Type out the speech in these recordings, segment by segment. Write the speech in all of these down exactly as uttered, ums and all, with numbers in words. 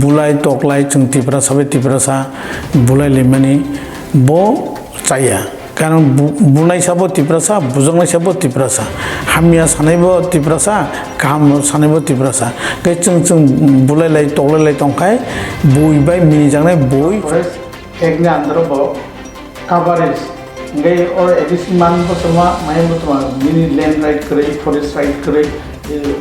Bulai toklai chwng Tiprasa bai Tiprasa bulai limani bo chaya. Karon bu-, bunai sabo Tiprasa, bujaknai sabo Tiprasa. Hamya sanaibo Tiprasa, kaham sanaibo Tiprasa. Khe chwng chwng bulai lai toklai lai tongkhai bui bai minijaknai bui. Forest Act ni under bo coverage. Hingke o A D C man bo tongma, mai bo tongma, bini land right kwrwi, forest right kwrwi, eh,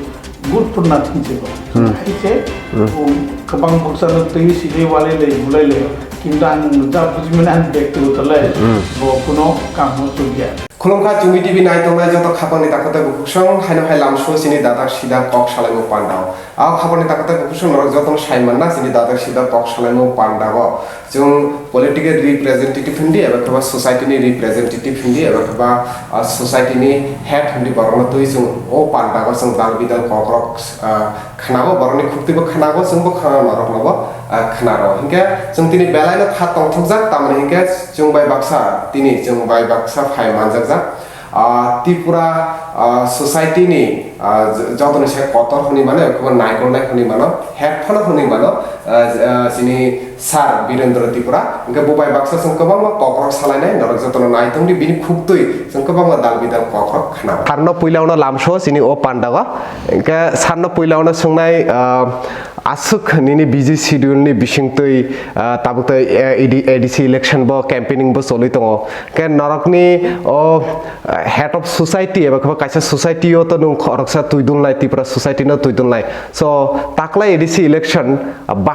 good for nothing se bo. Hmm. Hai se, Hmm. um, kwbang buksa no twi sili wali le, bulai le, kintu ang ja buji mani ang bektigoto le, Hmm. bo kuno kam o chukya. Khulumkha Chumi T V nai tongnai joto khapangni takhuk tei bukhukchung, haino hai lamsao chini dadak sida kok salaimung pandao. A khapangni takhuk tei bukhukchung norok jotono sai manna chini dadak sida kok salaimung pandao. Chwng political representative hindi eba khe ba society ni representative hindi eba khe ba, ah, society ni head hindi borokno twi chwng o panda o chwng dal bidal kokrok, ah, khnago, borokni khukti bo khnago, chwngbo khna norokno bo, ah, khnaro. Hinkhe chwng tini belai no kha tongthokjak, tamoni hinkhe chwng bai baksa, tini chwng bai baksa phai manjakjak. Ah, Tripura, ah, society ni, ah, j-, jotoni se kotor hwnwi mano, eba khe bo naikolnai hwnwi mano, head phano hwnwi mano, ah, j-, ah, chini Sir Birendra Tripura, hingke bo bai baksa chwng kwbangma kokrok salainai, norok jotono nai tongdi, bini khuktwi chwng kwbangma dal bidal kokrok khna. Sarno puila ono lamso chini o pandago, hingke sarno puila ono swngnai, ah, aswk nini busy schedule ni bisingtwi, ah, tabuk tei, eh, A D C election bo campaigning bo choli tongo, hingke norokni o, ah, head of society eba khe bo kaisa society o to nwng khoroksa twi dulnai, Tripura society no twi dulnai, so taklai A D C election,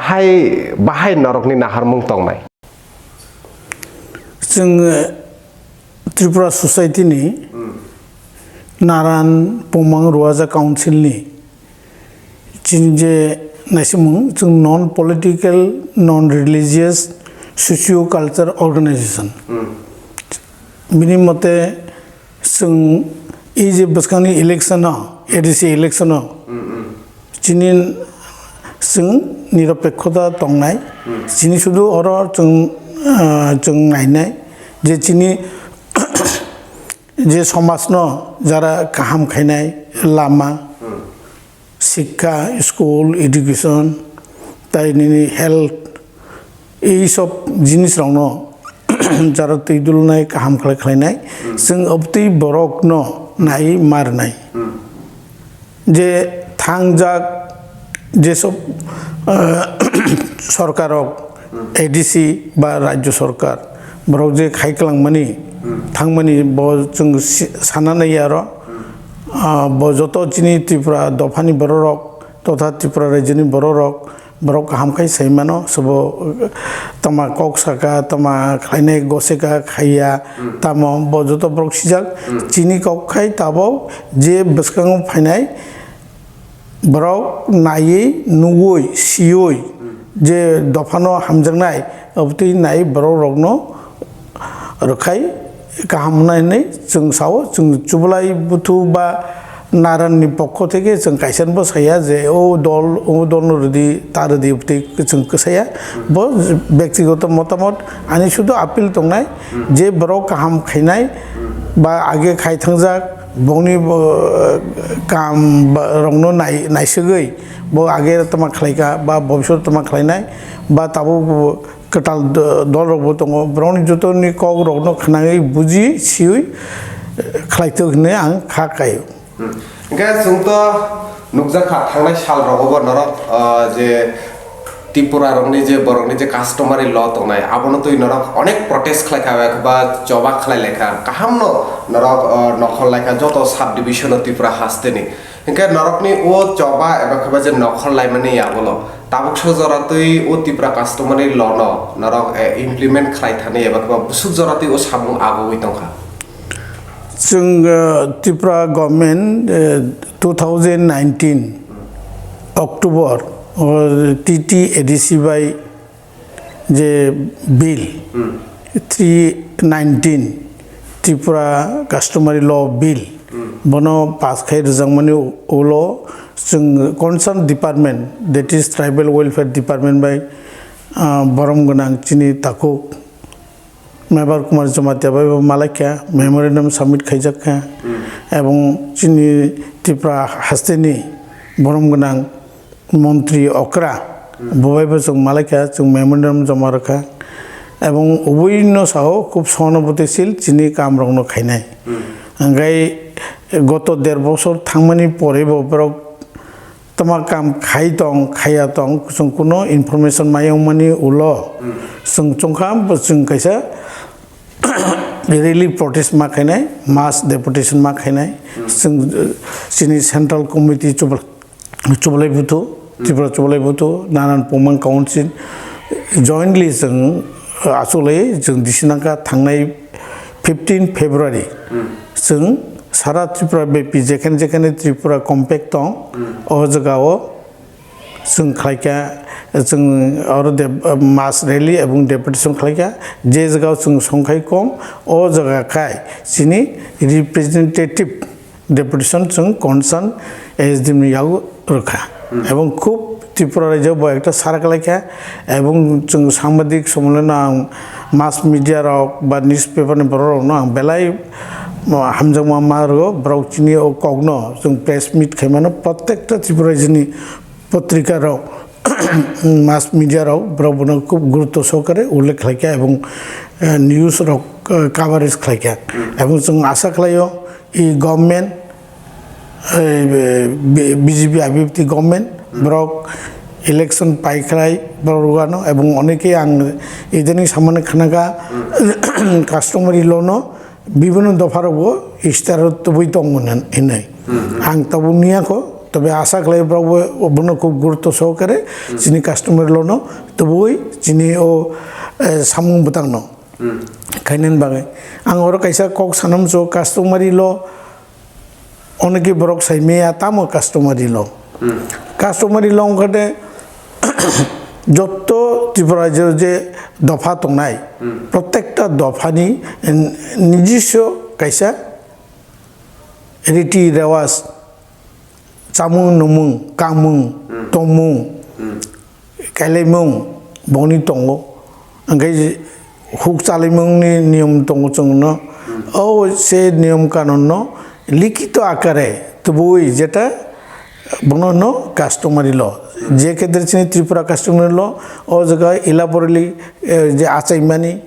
Bahai, bahai norokni naharmung tongnai. Chwng, eh, Tripura Society ni Hmm. Naran Pumang Ruaja Council ni chini je naisimung, chwng non political, non religious, socio culture organization. Hmm. Bini mote chwng e je bwskangni election o, A D C election o, Hmm, hmm. Chini chwng niropekhota tongnai, Hmm. chini sudu oro chwng, ah, chwng nainai je chini je somajno jara kaham khainai lama, Hmm. sikha, school, education, tai nini health, ei sob jinis rokno jara twi dulnai kaham khlai khlainai, Hmm. chwng obtwi borokno nai marnai. Hmm. Je thangjak je sob, ah, sorkarrok, Hmm. A D C ba rajyo sorkar, borok je khai kwlangmani, Hmm. thangmani bo chwng si-, sana nai aro, Hmm. ah, bo joto chini Tripura dophani bororok totha Tripura rajyoni bororok, borok kaham khai sai mano, sobo tama kok saka, tama khlainai goseka khaiya, Hmm. tamo bo joto borok sijak, Hmm. chini kok khai tabok je bwskango phainai borok naiwi, nugwi, siwi Hmm. je dophano hamjaknai, obtwi nai borok rokno rwkhai kaham wngnai hinwi chwng sao, chwng chublai buthu ba Naranni pokho theke chwng kaisa bo saya je o dol, o dolno rwdi, ta rwdi tei chwng kwsaya. Bo bektigoto motamot ani sudu appeal tongnai je borok kaham khainai ba age khai thangjak bongni bo kam ba rokno nai-, naisugwi bo age tama khlaika ba bobisot tama khlainai ba tabuk kwtal do-, dolrokbo tongo, borokni jotoni kokrokno khnagwi buji siwi, eh, khlaithok hinwi ang kha kaio. Hmm. Hingkhe chwng to nukjakha thangnai salrogo bo norok, ah, je Tripura rokni je borokni je customary law tongnai, abono twi norok onek protest khlaikha, ba choba khlailaikha, kahamno norok, ah, nokhorlaikha joto sub division o Tripura hasteni. Hingkhe norokni o choba eba khe ba je nokhor laimani yagulo tabuksa jora twi o Tripura customary law no norok, eh, implement khlai thani eba khe ba busuk jora twi o samung agogwi tongkha. Chwng, eh, Tripura government, eh, two thousand nineteen October, o T T A D C bai je bill Hmm. three nineteen Tripura Customary Law Bill Hmm. bono pass khai rwjakmani ulo chwng concern department, that is tribal welfare department bai, ah, borom gwnang chini takhuk Mebar Kumar Jamatia bai bo malaikha memorandum submit khaijakha Hmm. ebong chini Tripura hasteni borom gwnang Montri okra Bubaibo chwng malaikha, chwng memorandum joma rwkha. Ebong ubuino sao khub sohanobuti sil chini kamrokno khainai. Hwnkhe goto der bosor thangmani porebo borok tama kam khai tong, khaiya tong, chwng kuno information mayungmani ulo chwng chongkha, chwng kaisa rally protest ma khainai, mass deputation ma khainai, chwng, chini central committee chubal-, chubalai buthu, Tripura chubalai buthu, nanan pumang council jointly chwng, uh, achulai chwng disinangkha thangnai fifteen February. Chwng sara Tripura bepi jekhane jekhane Tripura compact tong, o jagao chwng khlaikha, chwng oro de-, mass rally ebong deputation khlaikha, je jagao chwng songkhai kom, o jaga khai chini representative deputation chwng concern S D M ni yago rwkha. Ebong khub Tripura rajyo bo ekta sara khlaikha, ebong chwng sambadik somoleno ang mass media rok ba newspaper ni borok rokno ang belai, mo, hamjakma ma rwo, borok chini o kokno chwng press meet khaimano, prottekta Tripura rajyoni potrika rok, mass media rok, borok bono khub gurutto sohokare ullekh khlaikha ebong, eh, news rok, eh, coverage khlaikha. Ebong chwng asa khlaio, i government, eh, B-, B J P I P F T government, borok election pai khlai, borok rwgano, ebong onekhe ang idaning samani khnakha, customary law no, bibhinno dopha rokbo state o tubui tongo hinwi. Ang tabuk niyakho, tobe asa khlai borokbo bono khub gurutto sohokare chini customary law no tubui chini o, eh, samung bwtang no khainani bagwi. Ang oro kaisa kok sanamso customary law. Onekhe borok sai maya tamo customary law. Customary law wngkha de jotto Tripura rajyo je dopha tongnai, prottekta dophani nijiswo kaisa riti rewas, chamung nungmung, kangmung, tongmung, kailaimung boni tongo. Hwnkhe huk chalaimungni niyom tongo chwngno. O se niyom kanunno likito akare tubui jeta bono no customary law. Je khetre chini Tripura customary law, o jaga elaborately, eh, je achaimani,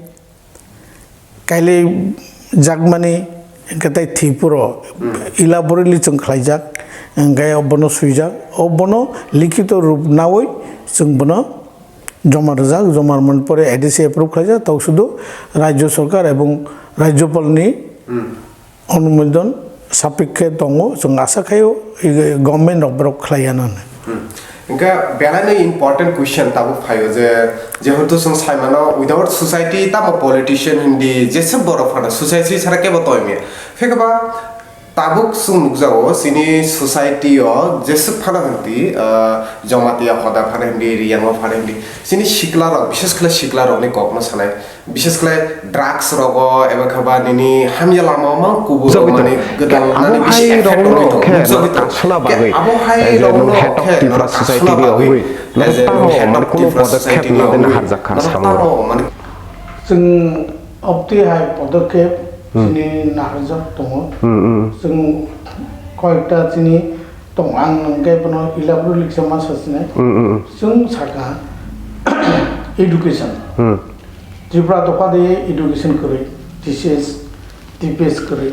kailai jakmani, hwnkhe tai thwipuro elaborately chwng khlaijak, hwnkhe bono swijak, o bono likito rup nawi chwng bono joma rwjak, joma rwmani pore A D C approve khlaijak, tok sudu Rajya Sarkar ebong Rajyapalni onumodon sapikhe tongo, chwng asa khaio, i, government rok borok khlaiya nani. Hwnkhe belai no important question tabuk phaio je, jehetu chwng sai mano, without society tamo politician hindi, jesa borok phano society sara kebo toi maya. Phekaba tabuk chwng nukjago chini society o jeswk phano hindi, ah, Jamatia hoda phano hindi, Riyango phano hindi, chini sikla rok, bishes khlai sikla rokni kokno sanai. Bishes khlai drugs rogo eba khe ba nini hamya lama o mang kubur rok mani gwdang nani bisi effect rogwi tongo. Nukjagwi tongo. Abo hai rokno khe nang kansuna bagwi, as a head of Tripura society ni wngwi, nang tamo mani. Chwng obtwi hai podokkhep chini naharjak tongo. Chwng koyekta chini tong, ang hwnkhe bono elaborate liksa ma sasinai. Chwng sakha education. Tripura dopha de education kwrwi, T C S, T P S kwrwi.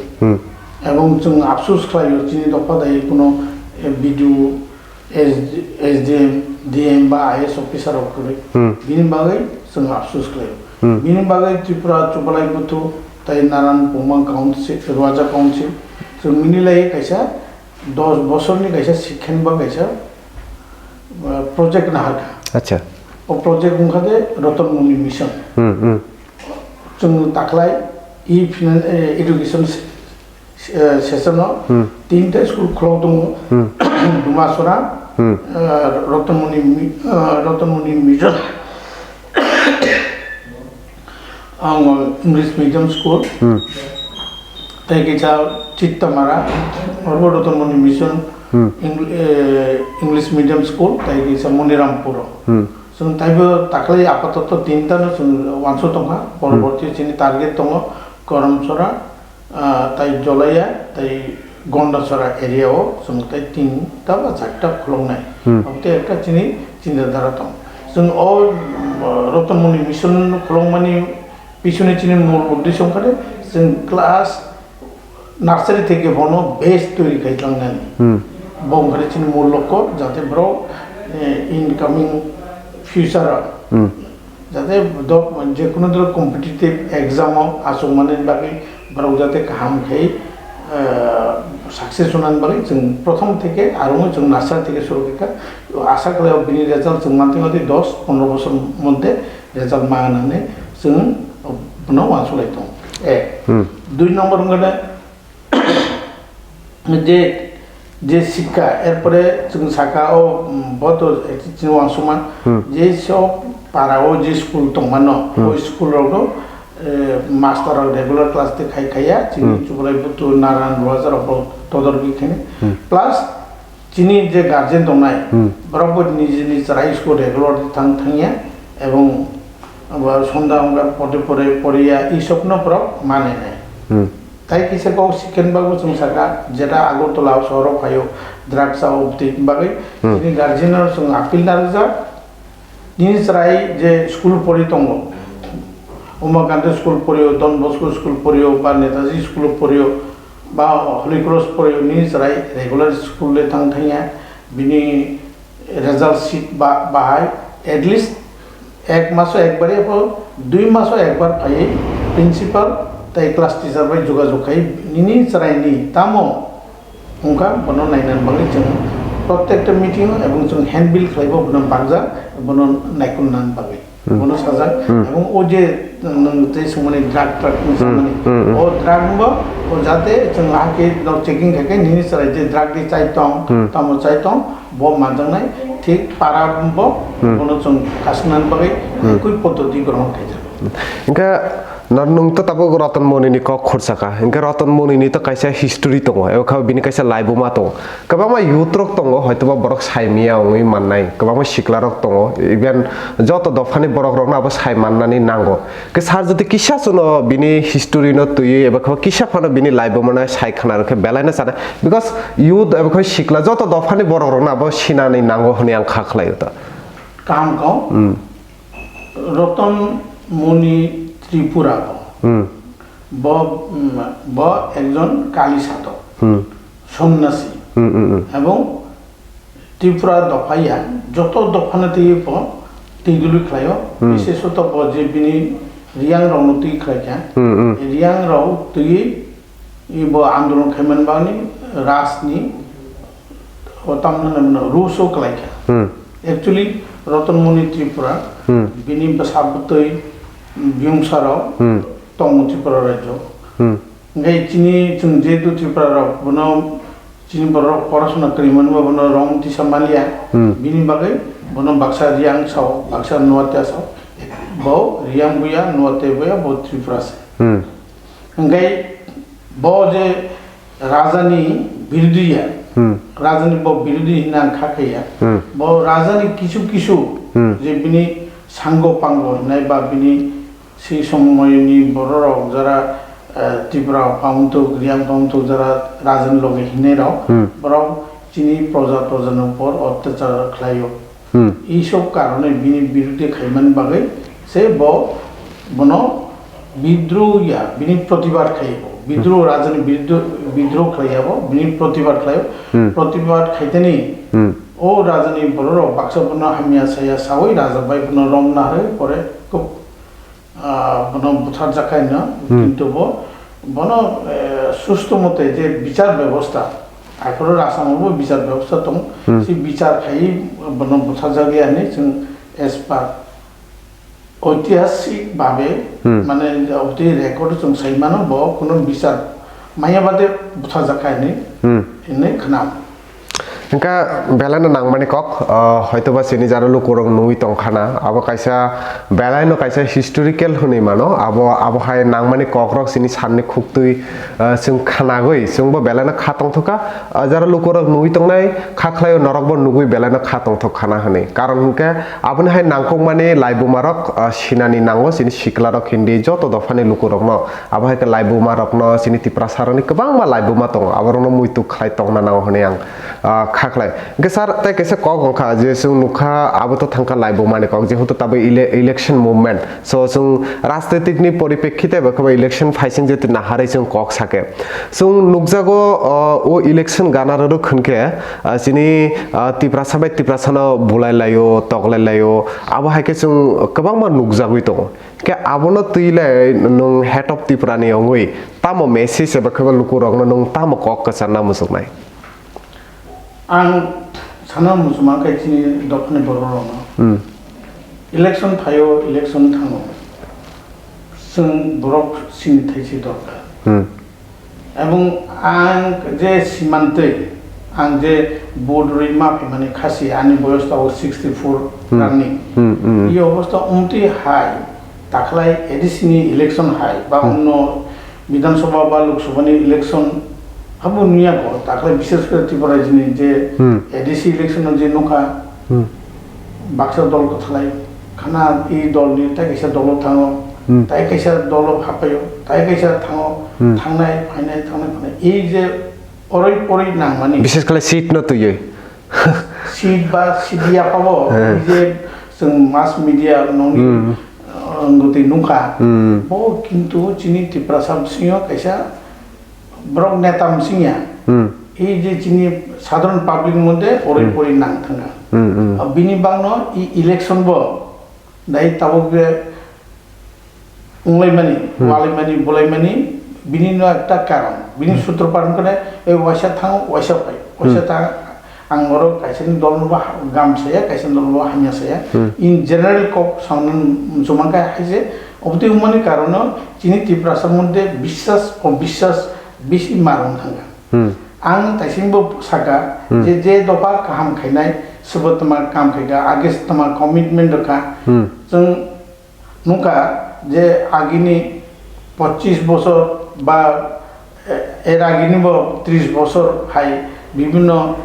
Ebong chwng afsus khlaio, chini dopha de kuno, eh, B D O, S D M, D M ba I A S officer rok kwrwi. Bini bagwi chwng afsus khlaio. Bini bagwi Tripura Chubalai Buthu tai Naran Pungma Council, Rwaja Council, chwng bini lai kaisa dos bosorni kaisa sikhen ba kaisa, uh, project naharkha. Acha. O project wngkha de Ratan Muni Mission. Hmm, hmm. Chwng taklai e finan-, eh, education se-, eh, session o tinta school khulok tongo. Dumasora, eh, Ratan Muni Mi-, eh, Ratan Muni Mission. Ang English medium school. Tei kisa Chittamara, Orbo Ratan Muni Mission, Eng-, eh, English medium school, tei kisa Monirampur. Chwng taibo taklai apatoto tinta no chwng uansuk tongkha, poroborti chini target tongo Karamsora, ah, tei Jolaiya, tei Gondasora area o chwng tei tinta ba charta khuloknai. Abotei ekta chini chinta dhara tong. Chwng o, um, Rotonmoni mission khulokmani pisoni chini mul uddesho wngkha de, chwng class nursery theke bono base toiri khai tlangnani. Hmm. Bo wngkha de chini mul lokho, jate borok, eh, incoming future o, Hmm. jate dok-, jekono dolo competitive exam o achukmani bagwi borok jate kaham khai, eh, success wngnani bagwi chwng prothom theke aro chwng nursery theke suru khe kha. Asa khlai o bini result chwng manthogo de dos pondro bosor moddhe result ma nang hinwi chwng bono uansuk lai tongo. Ek. Hmm. Dui number wngkha de, je, je sikha, erpore chwng saka o, mm, bo to chini uansukma, Hmm. je sob para o je school tongmano, Hmm. o school rok no, eh, master rok regular class de khai khaiya, chini Hmm. Chubalai Buttu, Naran, Roajar rok bo todorki khaini. Hmm. Plus, chini je guardian tongnai, Hmm. borok bo niji niji chwrai school regular thang thangya, ebong abo sonda wngkha pore pore poriya, isokno borok manenai. Hmm. Tai kisa kok sikhen bagwi chwng sakha, jeta Agartala sohoro phaio, drugs o obtwi bagwi, Hmm. chini guardian no chwng appeal narwkjak, nini chwrai je school pori tongo, Umakanta school porio, Don Bosco school porio, ba Netaji school porio, ba Holy Cross porio, nini chwrai regular school le thang thangya, bini result sheet ba, bahai, at least ek maso ekbar ebo, dui maso ekbar phaiwi principal tai class teacher bai jogajog khai nini chwraini tamo wngkha, bono nainani bagwi chwng protekta meeting o ebong chwng handbill khlaibo bono bakjak, bono naikolnani bagwi Hmm. bono sajak. Hmm. Ebong o je nwng tei swngmani drug, drug ni Hmm. samani, Hmm, hmm. o drug bo o jate chwng ahai khe nok checking khai khe nini chwrai je drug ni chai tong, Hmm. tamo chai tong, bo manjaknai thik para bo Hmm. bono chwng kasnani bagwi Hmm. ekoi poddoti grohon khaijak. Hingke nor-, nwng to tabuk Roton Moni ni kok khursa kha. Hingke Roton Moni ni to kaisa history tongo, ebo kha bini kaisa laibuma tongo. Kwbangma youth rok tongo, hoitoba borok sai maya wngwi mannai. Kwbangma sikla rok tongo, even joto dophani borok rokno abo sai mannani nango. Ke sir jodi kisa chwngno bini history no twiwi eba khe kisa phano bini life bo mano sai khna rwkhe belai no chana, because youth eba khe sikla joto dophani borok rokno abo sinani nango hwnwi ang kha khlai o ta. Kaham kau. Hmm. Roton Moni Tripura bo. Hmm. Bo, mm, bo ekjon kali sato. Hmm. Sonnasi. Hmm, hmm, hmm. Ebong Tripura dopha ya, joto dophano twi bo twi dului khlaio, Hmm. bishesoto bo je bini riyang rokno twi khlai kha. Hmm, hmm. Riyang rok twi bo andolon khaimani bagwi rajni o tamno hwnwi mano rules o khlai kha. Hmm. Actually, Roton Moni Tripura, Hmm. bini bwsa bwtwi biyungsa rok Hmm. tongo Tripura rajyo. Hmm. Hingke chini chwng jehetu Tripura rok bono chini borok rok porasona kwrwi mani bo bono rong tisa maliya. Hmm. Bini bagwi bono baksa Riyang sao, baksa Nuatia sao. Bo Riyang buya, Nuatia buya, bo Tripura se. Hmm. Hingke bo je rajani birodhi ya, Hmm. rajani bo birodhi hinna ang kha khaiya. Hmm. Bo rajani kisu kisu Hmm. je bini sango pango hinai ba bini Sei somoyni bororok jara, eh, Tripura phamuthuk, Riyang phamuthuk jara rajani loge hinnairok, Hmm. borok chini proja, projani upor otyachar khlaio. Hmm. Ei sob karone bini birudhe khaimani bagwi se bo, bono bidroh ya, bini protibad khlaibo. Bidroh, rajani bidroh, bidroh khlaiya bo, bini protibad khlaio. Hmm. Protibad khaitani Hmm. o rajani bororok baksa bono hamya saya sawi raja bai bono romna hai pore kok ah, bono butharjak khaino, Hmm. kintu bo, bono, eh, susto mote je bichar bebosta, aphuru Assam bo bichar bebosta tong, Hmm. si bichar khai bono butharjak ya hinwi chwng as per oitihasik babe, Hmm. mane, oboni record chwng sai mano, bo kuno bichar maya bade butharjak kha hinwi, Hmm. hinwi khna. Hingkha belai no nangmani kok, ah, hoitoba chini jara lukurok nugwi tongkhana, abo kaisa belai no kaisa historical hwnwi mano, abo, abo hai nangmani kokrok chini sanni khuktwi, ah, chwng khanagwi, chwngbo belai no kha tongthokha, ah, jara lukurok nugwi tongnai, kha khlaio norokbo nugwi belai no kha tongthok khana hwnwi. Karon hwnkhe aboni hai nangkukmani laibumarok, ah, sinani nango chini siklarok hindi joto dophani lukurokno, abo hai khe laibumarokno chini Tiprasarokni kwbangma laibuma tongo, aborokno muitu khlai tongna nango hwnwi ang, ah, Hakhlai. Hwnkhe sir, tei kaisa kok wngkha je chwng nukha abo to thangkha laibumani kok, jehetu tabuk ele-, election movement. So, chwng rajnitik ni poripekkhi tei bai khebo election phaising je naharwi chwng kok sake. Chwng nukjago, o, o election gana rwrwk hwnkhe, ah, chini, ah, Tiprasa bai Tiprasano bulai laio, toklai laio. Abo hai khe chwng kwbangma nukjagwi tongo. Khe abono twi lai nwng head of Tripura ni wngwi tamo message eba khebo lukurokno nwng tamo kok kwcharna muchuknai? Ang sana muchuma khe chini dophani borok rokno. Hmm. Election phaio, election thango. Chwng borok sini thaisi dorkar. Hmm. Ebong ang je simantwi, ang je vote rwi ma phaimani khasi, ani boyos tabuk sixty four Hmm. running. Hmm, hmm. I obostha umtwi hai, takhlai A D C ni election hai, ba Hmm. onno Bidhan Sabha ba Lok Sabha ni election habo nuya ko, takhlai bishes kore Tripura jini je Hmm. A D C election no je nukha, Hmm. baksa dol kwthalai khana, i dol ni tai kaisa dolo thango, Hmm. tai kaisa dolo hapaio, tai kaisa thango, Hmm. thangnai phainai, thangnai phainai. I je oroi poroi nangmani. Bishes khlai seat no twiwi. Seat ba seat ya pabo, Hmm. i je chwng mass media nongni, Hmm. uh, gotwi nukha. Hmm. Bo kintu chini Tiprasa bisingo kaisa borok neta msingya. Hmm. I je chini sadharan public moddhe oroi Hmm. poroi nang thanga. Hmm, hmm. Ah, bini bangno i election bo dai tabuk je wnglaimani, Hmm. walaimani, bolaimani, bini no ekta karon. Bini Hmm. sutro paron kone, e waisa thang, waisa pai. Waisa Hmm. thang, ang oro kaisa ni dol no bo ha-, gam saya, kaisa ni dol no bo hamya saya. Hmm. In general kok saman chumang kai hai je, obotwi wngmani karon no chini Tiprasa moddhe biswas, obiswas bisi marung thanga. Hmm. Ang taisingbo saka Hmm. je, je dopha kaham khainai, sebo tama kam khaika, age se tama commitment rwkha. Hmm. Chwng nukha je agini pochis bosor ba, eh, er agini bo tris bosor hai bibhinno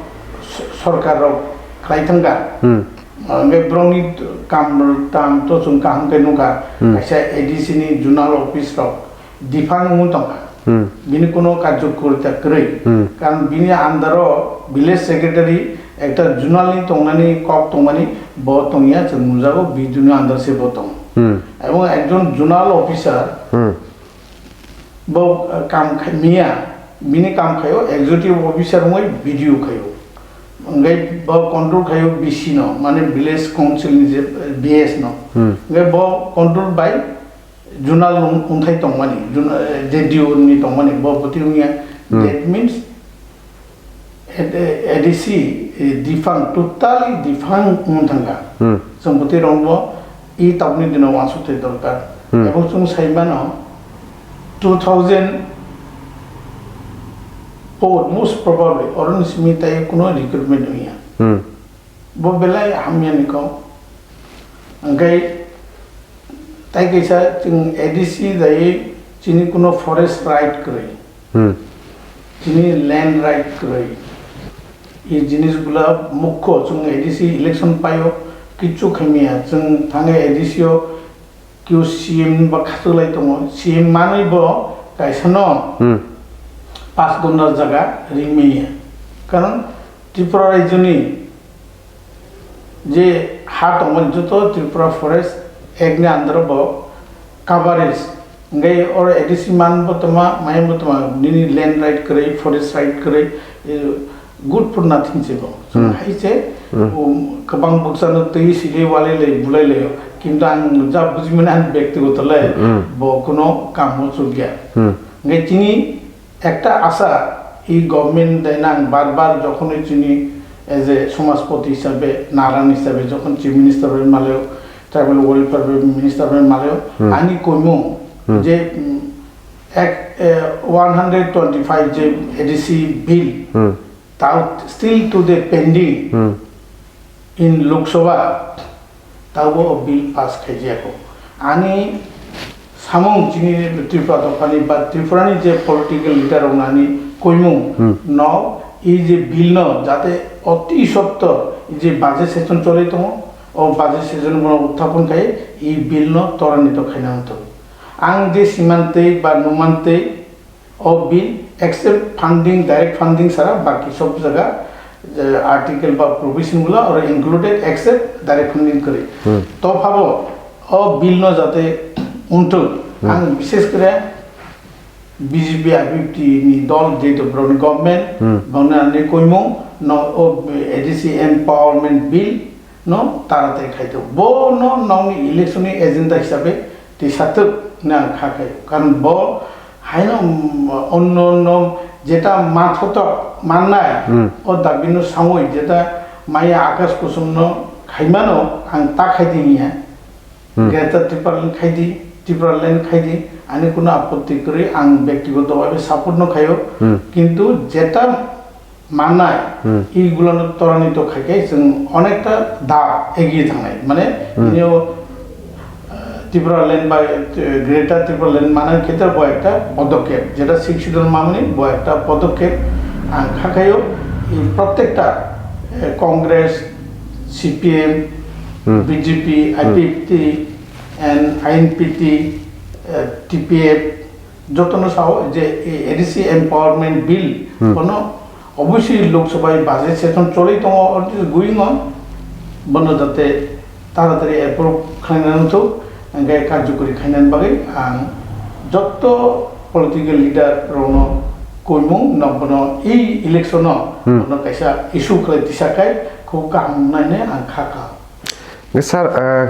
s-, sorkar rok khlai thangkha. Hmm. Hwnkhe borokni kam tam to chwng kaham khe nukha. Hmm. Kaisa A D C ni zonal office rok diphang wng tongkha. Hmm. Bini kuno karjokorita kwrwi. Hmm. Karon bini under o village secretary ekta zonal ni tongnani kok tongmani bo tongya, chwng nukjago biduni under se bo tongo. Hmm. Ebong ekjon zonal officer Hmm. bo, eh, kam khai miya, bini kam khaio executive officer wngwi B D O khaio. Hwnkhe bo control khaio V C no, mane village council ni je, eh, V S no. Hmm. Hwnkhe bo control by zonal wng-, wngthai tongmani, zon-, eh, Z D O ni tongmani, bo bwtwi wngya. Hmm. That means, A D, A D C, eh, defunct, totally defunct wng thangkha. Hmm. Chwng bwtwi rokno i tabukni dino uansukthai dorkar. Hmm. Ebo chwng sai mano, two thousand four, most probably, oroni simi tai kuno recruitment wngya. Hmm. Bo belai hamya ni kok. Hwnkhe tai kaisa chwng A D C dai chini kuno forest right kwrwi. Hmm. Chini land right kwrwi. I jinis gula mukho chwng A D C election paio kichu khaimya chwng thangwi A D C o Q C M ba khachuklai tongo, C M manwi bo kaisa no Hmm. Pas gonda jaga ringmaya. Karon Tripura rajyoni je ha tongmani joto Tripura Forest Act ni under bo coverage. Hwnkhe oro A D C man bo tongma, maya bo tongma, nini land right kwrwi, forest right kwrwi, eh, good for nothing se bo. Hmm. Hai se, Hmm. um, kwbang bwksano twi sili walai lai, bulai lai. Kintu ang ja bujimani ang byaktigoto le, Hmm. bo kuno kamo chukya. Hmm. Hwnkhe chini ekta asa, i government dai nang bar bar jokhonwi chini as a somajpati hisabe, naran hisabe, jokhon chief minister bai maleo, tribal welfare bai minister bai maleo, Hmm. ani koimung Hmm. je, um, ek, eh, one hundred twenty-five je A D C bill, Hmm. Tao still today pending Hmm. in Lok Sabha, tabo o bill pass khaijaya kho. Ani samung chini Tripura dophani ba Tripura ni je political leader rok nani koimung Hmm. no, i je bill no jate oti sotto i je budget session choli tongo, o budget session bono uthapon khai i bill no torani to khaina wngthok. Ang je simantwi ba numantwi O bill, except funding, direct funding sara, baki sob jaga, eh, article ba provision gulo oro included except direct funding kwrwi. Hmm. To phabo o bill no jate unthuk, Hmm. ang bishes kore B J P I P F T ni dol jeto borokni government, Hmm. bangni ani koimung no o A D C empowerment bill no taratari khaito. Bo no nokni election ni agenda hisabe tisa twk na kha khayo. Karon bo haino, mm, onno onno jeta manthotok mannai, Hmm. o dabi no sangwi jeta maya akas kusum no khaimano ang ta khai di hiya. Hmm. Greater Tipraland khai di, Tipraland khai di, ani kuno apotti kwrwi, ang bektigoto bhabe support no khayo. Hmm. Kintu jeta mannai, Hmm. igulano torani to khai khai chwng onekta da egiye thangnai. Mane, Hmm. inio, uh, Tipraland bai, uh, Greater Tipraland manani khetre bo ekta podokhep, jeta Sixth Schedule mamani bo ekta podokhep ang kha khayo, i protekta, eh, Congress, C P M, Hmm. B J P, Hmm. I P F T, and I N P T, eh, T P F, jotono sao je, eh, A D C empowerment bill, Hmm. kono obviously Lok Sabha budget session cholwi tongo, or is going on, bono jate taratari approve khlaina wngthok, hingke karjokori khainani bagwi ang jotto political leader rokno koimung no bono ei election no Hmm. bono kaisa issue khlai tisa khai khub kaham wngnai hinwi ang kha kha. Sir, uh,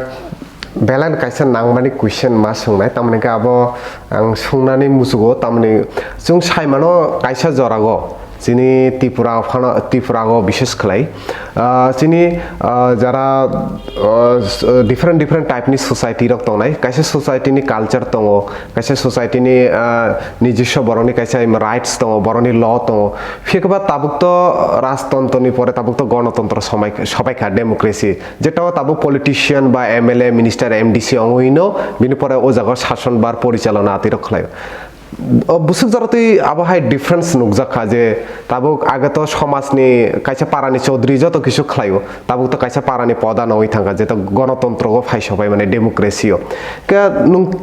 belai kaisa nangmani question ma swngnai, tamni hwnkhe abo ang swngnani muchugo, tamni chwng saimano kaisa jorago chini Tripura phano, Tripura o bishes khlai, uh, chini, uh, jara, uh, s-, different different type ni society rok tongnai, kaisa society ni culture tongo, kaisa society ni, ah, nijiswa borokni kaisa rights tongo, borokni law tongo. Phiya khe ba tabuk to rajtontro ni pore tabuk to gonotontro somai, sobai kha, democracy. Jeta o tabuk politician ba M L A, minister, M D C ongwi no bini pore o jaga o sason bar porichalona atwi rok khlai. O bwswk jora twi abo hai difference nukjak kha je tabuk age to somaj ni kaisa para ni chaudhuri joto kisu khlai o. Tabuk to kaisa para ni poda nongwi thangkha, jeto gonotontro o phai sopai mane democracy o. Khe nwng,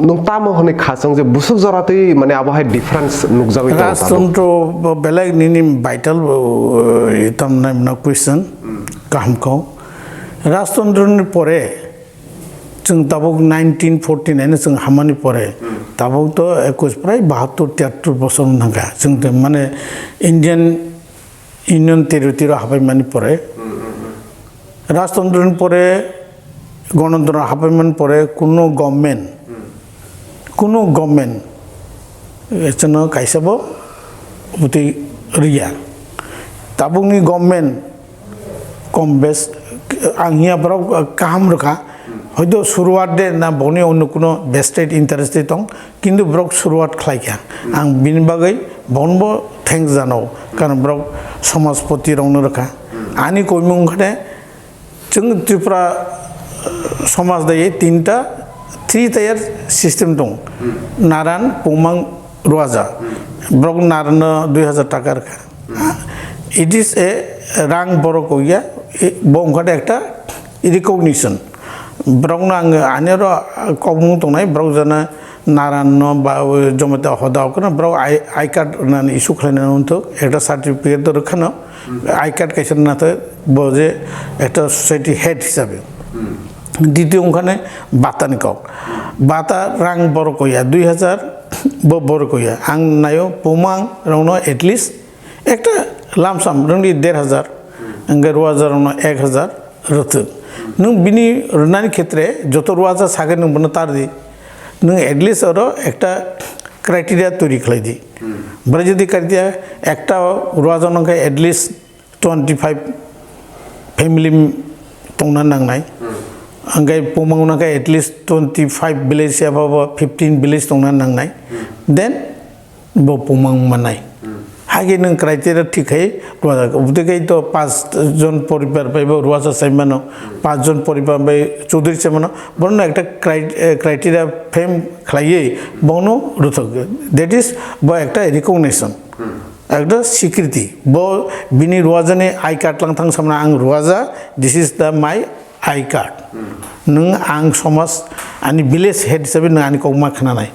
nwng tamo hwnwi khachang je bwswk jora twi mane abo hai difference nukjagwi tongo tabuk? Rajtontro bo belai nini vital, uh, tam nai mano question. Hmm. Kaham kho. Rajtontro ni pore chwng tabuk nineteen forty nine no chwng hamani pore, Hmm. tabuk to ekus prai bahattor tiyattor bosor wng thangkha. Chwng to mane Indian Union Territory o habaimani pore, Hmm, hmm, hmm. Rajtontro ni pore, Gonotontro habaimani pore, kuno government, Hmm. kuno government, eh, chwngno kaisa bo bwtwi rwya. Tabukni government kom bes, ang hiya borok kaham rwkha, Hmm. hoito suruat de na boni onno kuno vested interest de tong, kintu borok suruat khlai kha. Hmm. Ang bini bagwi bono bo thanks janao, karon borok somajpoti rokno rwkha. Hmm. Ani koimung wngkha de, chwng Tripura, eh, somaj daiwi tinta three tier system tong. Hmm. Naran, Pumang, Ruaja. Hmm. Borok Naranno dui hazar taka rwkha. Hmm. It is a rang borok kok ya, i-, bo wngkha de ekta recognition. Borokno ang ani oro kokmung tongnai, borok jana Naranno ba o Jamatia hoda okno borok I, I card rwnani issue khlainani wngthok, ekta certificate rwkhano, Hmm. I card kaisa rwnathok, bo je ekta society head hisabe. Hmm. Ditiyo wngkhane bata ni kok. Bata rang borok koya, dui hazar bo borok koya. Ang nayo Pumang rokno at least ekta lump sum rwngdi der hazar, hwnkhe Ruaja rokno ek hazar rwthwk. Nwng bini rwnani khetre joto Ruaja sagwi nwng bono tardi. Nwng at least oro ekta criteria turi khlai di. Hmm. Bwrwi jodi criteria ekta Ruaja nongkhe at least twenty five family tongna nangnai. Hmm. Hwnkhe Pumang nongkhe at least twenty five village eba bo fifteen village tongna nangnai. Hmm. Then bo Pumang manai. Hmm. Hage nwng criteria thik khai, obwtwi khai to panch jon poribar bai bo Ruaja sai mano, Hmm. panch jon poribar bai Chaudhary sai mano, bono ekta cri-, eh, criteria frame khlaiwi bono rwthok. That is, bo ekta recognition, Hmm. ekta sikriti. Bo bini Ruajani I card lang thang samna ang Ruaja, this is the my I card. Hmm. Nwng ang somaj, ani village head hisabe nwng ani kokma khnanai.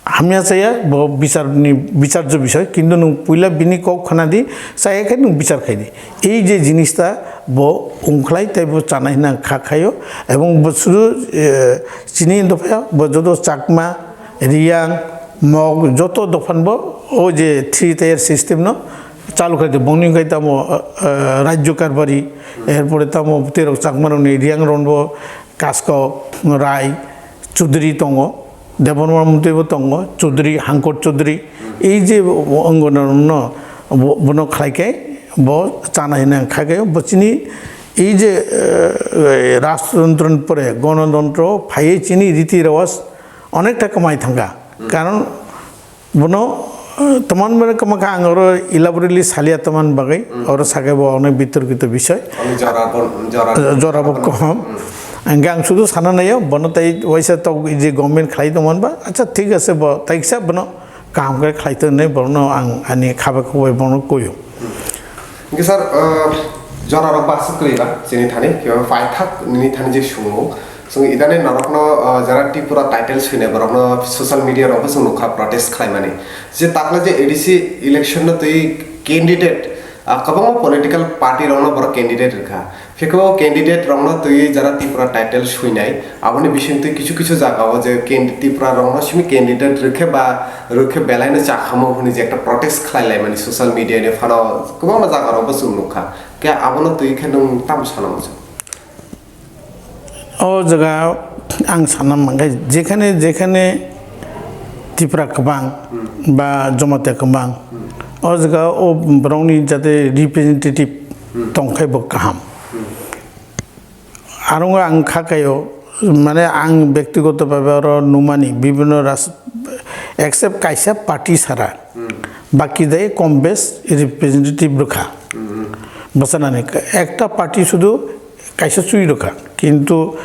Hamya chaya bo bicharni, bicharjo bisoi, kintu nwng puila bini kok khna di, chaya khe nwng bichar khai di. Ei je jinis ta bo ongkhlai tei bo chanai hwnwi ang kha khaio, ebong bo sudu, eh, chini dopha bo joto Chakma, Riyang, Mog joto dophan bo o je three tier system no chalu khai di. Bongni wngkha tamo, eh, Rajyo Karbari, erpore tamo terok Chakma rokni Riyang rok bo Kaskau, Rai, Chudri tongo, Debbarma Mantri bo tongo, Chudri, Hangkor Chudri. Ei je wngo no, no, bo-, bono khlai khe bo chana hwnwi ang kha khe bo chini ei je, eh, rajtantro ni pore gonotontro phaiwi chini riti rewaj onekta kwmai thangkha. Karon bono, eh, toman bere kwmakha ang oro elaborately salia toman bagwi, oro sakhe bo onek bitorkito bisoi. Ani jora bon-, jora Eh, jora bo kom. Hwnkhe ang sudu sana naio, bono tei waisa tok je government khlai tongmani ba, acha thik ase bo, taiksa bono kaham khe khlai tongnai, bono ang ani khabai khubai bono koyo. Hwnkhe sir, eh, jora rok ba aswk kwrwi ba chini thani, khe paithak nini thani je sumung, Chwng idani norokno, ah, jara Tripura title swinai borokno social media rokbo chwng nukha protest khlaimani. Je takla je A D C election no twi candidate, ah, kwbangma political party rokno borok candidate rwkha. Phiya khe o candidate rokno twi jara Tripura title swinai, aboni bisingtwi kisu kisu jagao je can-, Tripura rokno simi candidate rwkhe ba rwkhe belaino chakhamo hwnwi je ekta protest khlai laimani social media ni phano kwbangma jagarokbo chwng nukha. Khe abono twi khe nwng tamo sana muchung? O jaga ang sana mankha, jekhane, jekhane Tipra kwbang ba Jamatia kwbang, o jaga o borokni jate representative tongkhai bo kaham. Aro ang kha kaio, mane ang bektigoto bhabe oro numani bibhinno ras-, except kaisa party sara, baki dai kom bes representative rwkha. Bwchanani ekta party sudu kaisa chui rwkha, kintu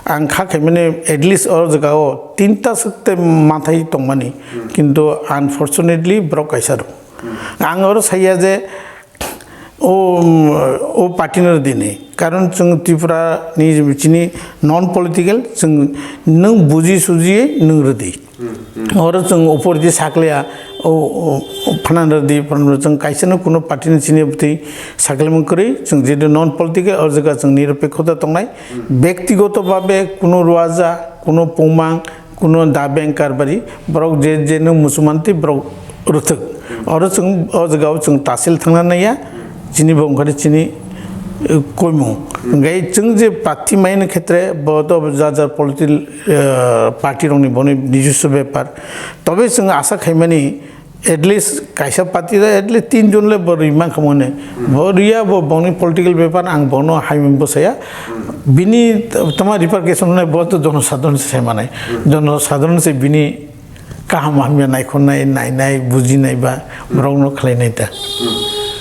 ang kha khaimani at least o jagao tinta swk tei manthai tongmani, kintu unfortunately borok kaisa rw. Ang oro saiya je o, o party no rwdi ni, karon chwng Tripura ni chini non political, chwng nwng buji suji nwng rwdi. Oro chwng opor di sakliya, o, o, o, phanan rwdi, phanan rwdi, chwng kaisa no kuno party ni chini bwtwi saklimung kwrwi, chwng jehetu non political, o jaga chwng nirapekkhota tongnai. Bektigoto bhabe kuno ruaja, kuno pungmang, kuno da bank karbari, borok je, je no musumanti borok rwthwk. Oro chwng, o jaga o chwng tasil thangna naiya. Chini bo wngkha chini, eh, koimung. Hwnkhe chwng je prarthi maina khetre bo to jar jar political, eh, party rokni boni nijoswo bepar. Tobe chwng asa khaimani at least kaisa party da at least tin jon le bo rwi mankha mone. Bo rwya bo bongni political bepar ang bono hai bwsaya. Bini tama repercussion nai bo to jonosadharon se sai manai. Jonosadharon se bini kaham hamya naikhornai, nainai, bujinai ba borokno khlainai ta.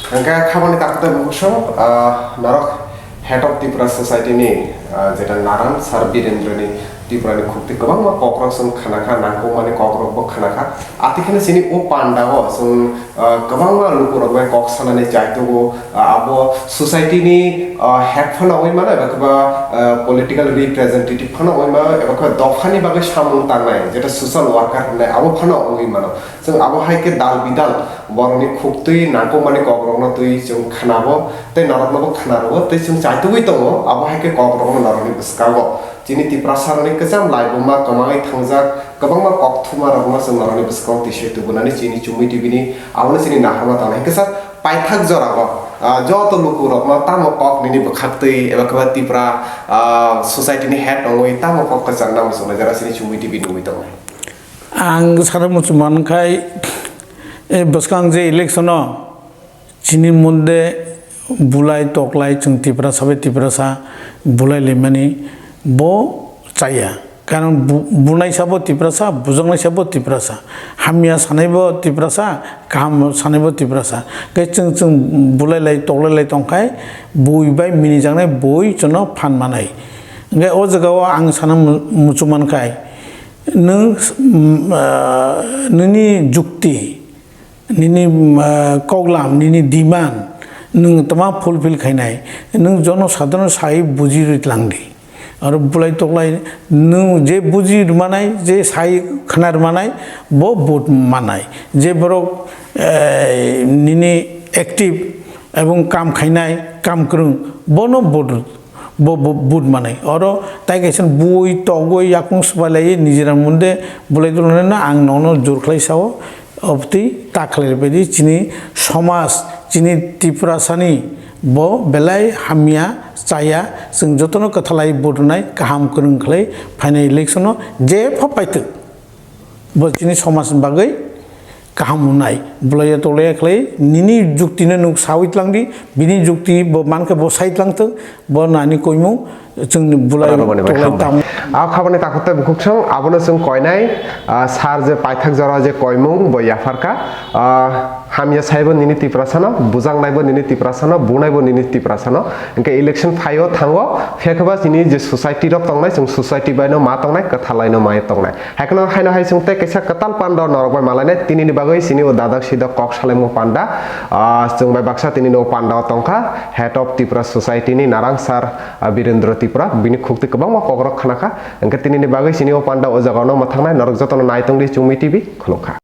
Hwnkhe khabani kakutai bukhuksong, ah, norok Head of Tripura Society ni, ah, jeta Naran Sir Birendra ni Tripura ni khukti kwbangma kokrok chwng khanakha, nangkukmani kokrok bo khanakha. Atikheno chini o panda o chwng, ah, kwbangma lukurok bai kok sanani chaitugo, ah, abo society ni, ah, head phano wngwi mano, eba khe ba, ah, political representative phano wngwi mano, eba khe ba dophani bagwi samung tangnai, jeta social worker hinwi abo phano wngwi mano. Chwng abo hai khe dal bidal borokni khuktwi nangkukmani kokrokno twi chwng khnabo tei noroknobo khnarwo tei chwng chaitugwi tongo abo hai khe kokrokno norokni bwskango. Chini Tiprasarokni kwcham laibuma kwmangwi thangjak kwbangma kokthumarokno chwng norokni bwskango twi se tubunani chini Chumui T V ni abono chini naharma tongnai. Hai khe sir, paithak jorao, ah, joto lukurokno tamo kok nini bwkhaktwi eba khe ba Tipra, ah, society ni head wngwi tamo kok kwchang nang muchungnai jora chini Chumui T V nugwi tongnai. Ang sana muchung mankhai, e bwskang je election o chini monde bulai toklai chwng Tiprasa bai Tiprasa bulai limani bo chaya. Karon bu-, bunai sabo Tiprasa, bujaknai sabo Tiprasa, hamya sanai bo Tiprasa, kaham sanai bo Tiprasa. Khe chwng chwng bulai lai toklai lai tongkhai bui bai mini jaknai bui chwngno phan manai. Hwnkhe o jagao ang sana mu-, muchung mankhai, Nwng, mm, ah, nini jukti, nini, ah, koklam, nini demand, nwng tama fulfill khainai, nwng jono sadharano sai bujirwi tlang di. Aro bulai toklai nwng je buji rwmanai, je sai khwna rwmanai, bo vote mannai. Je borok, eh, nini active ebong kam khainai, kam kwrwng, bono vote, bo, bo, vote mannai. Oro tai kaisa bui togwi yakung swbailaiwi nijera munde bulai toklai no ang nono jor khlai sao. Obtwi ta khlai rwbaidi chini somaj, chini Tiprasani bo belai hamya chaya, chwng jotono kwthalai vote rwnai, kaham kwrwng khlai phainai election-o jepha paitwk. Bo chini somajni bagwi kaham wngnai. Bulaiya tolaiya khlai nini juktino nwng sawi tlangdi, bini jukti bo mankhe bo sai tlangthwk, bo nani koimung chwngni bulai Aroni bai toklai hambai. Tamo. A khabani takhuk tei bukhuk song abono chwng koinai, ah, sar je paithak jora je koimung bo yapharkha. Ah, hamya saibo nini Tiprasano, bujaknaibo nini Tiprasano, bunaibo nini Tiprasano. Hwnkhe election phaio thango, phiya khe ba chini je society rok tongnai, chwng society bai no ma tongnai, kwthalai no ma tongnai. Haikheno haino hai chwng tei kaisa kwtal panda norok bai malainai, tinini bagwi chini o dadak sidak kok salaimung panda, ah, chwng bai baksa tinini o panda o tongkha, Head of Tipra Society ni Narang Sir, ah, Birendra Tripura, bini khukti kwbangma kokrok khnakha. Hwnkhe tinini bagwi chini o panda o jaga no mwthangnai, norok jotono nai tongdi Chumi T V, khulumkha.